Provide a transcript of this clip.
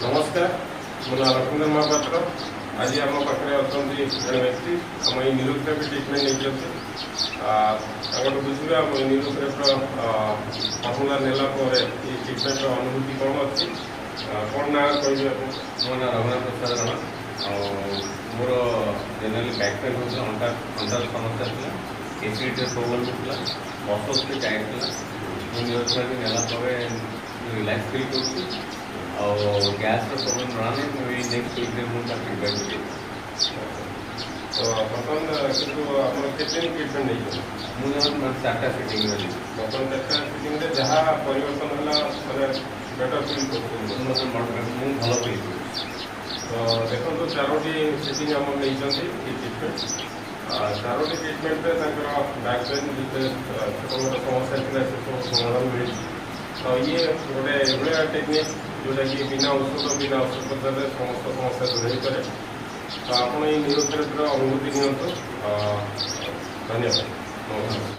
ନମସ୍କାର, ମୋ ନାଁ ଲକ୍ଷ୍ମୀଧର ମହାପାତ୍ର। ଆଜି ଆମ ପାଖରେ ଅଛନ୍ତି ଜଣେ ବ୍ୟକ୍ତି, ଆମ ଏଇ ନ୍ୟୁରୋଥେରାପି ଟ୍ରିଟମେଣ୍ଟ ନେଇଛନ୍ତି। ତାଙ୍କଠୁ ବୁଝିବା ଆମ ଏଇ ନ୍ୟୁରୋଥେରାପିର ଫର୍ମୁଲା ନେଲା ପରେ ଏଇ ଟ୍ରିଟମେଣ୍ଟର ଅନୁଭୂତି କ'ଣ ଅଛି। କ'ଣ ନାଁ କହିବେ ଆପଣ? ମୋ ନାଁ ରଘୁନାଥ ପ୍ରସାଦ ରଣା। ଆଉ ମୋର ଜେନେରାଲି ବ୍ୟାକ୍ ପେନ୍ ହେଉଥିଲା, ଅଣ୍ଟାର ସମସ୍ୟା ଥିଲା, ଏସିଡ଼ିଟିର ପ୍ରୋବ୍ଲେମ୍ ବି ଥିଲା, ମସଲ୍ସ ବି ଟାଇଟ୍ ଥିଲା। ମୁଁ ନ୍ୟୁରୋଥେରାପି ନେଲା ପରେ ରିଲାକ୍ସ ଫିଲ୍ କରୁଛି ଆଉ ଗ୍ୟାସ୍ର ପ୍ରୋବ୍ଲେମ୍ ଜଣା ନାହିଁ। ମୁଁ ଏଇ ନେକ୍ସଟ ୱିକ୍ରେ ମୁଁ ତା ଫିଡ଼ବ୍ୟାକ୍ ଦେବି। ତ ବର୍ତ୍ତମାନ କିନ୍ତୁ ଆପଣ କେତେ ଦିନ ଟ୍ରିଟମେଣ୍ଟ ନେଇଛନ୍ତି? ମୁଁ ଜଣେ ଚାରିଟା ସିଟିଂରେ ନେଇଛି। ବର୍ତ୍ତମାନ ଚାରିଟା ସିଟିଂରେ ଯାହା ପରିବର୍ତ୍ତନ ହେଲା, ମାନେ ବେଟର ଫିଲ୍ କରୁଛନ୍ତି? ମୁଁ ଭଲ ଫିଲ୍ କରୁଛି। ତ ଦେଖନ୍ତୁ, ଚାରୋଟି ସିଟିଂ ଆମର ନେଇଛନ୍ତି ଏଇ ଟ୍ରିଟମେଣ୍ଟ। ଚାରୋଟି ଟ୍ରିଟମେଣ୍ଟରେ ତାଙ୍କର ବ୍ୟାକ୍ ପେନ୍, ଯେତେ ଛୋଟ ମୋଟ ସମସ୍ୟା ଥିଲା, ସେସବୁ ସମାଧାନ ମିଳିଛି। ତ ଇଏ ଗୋଟେ ଏଭଳିଆ ଟେକ୍ନିକ୍ ଯେଉଁଟାକି ବିନା ଔଷଧ, ବିନା ଅସ୍ତ୍ରୋପଚାରରେ ସମସ୍ତ ସମସ୍ୟା ଦୂର ହେଇପାରେ। ତ ଆପଣ ଏଇ ନ୍ୟୁରୋଥେରାପିର ଅନୁଭୂତି ନିଅନ୍ତୁ। ଧନ୍ୟବାଦ, ନମସ୍କାର।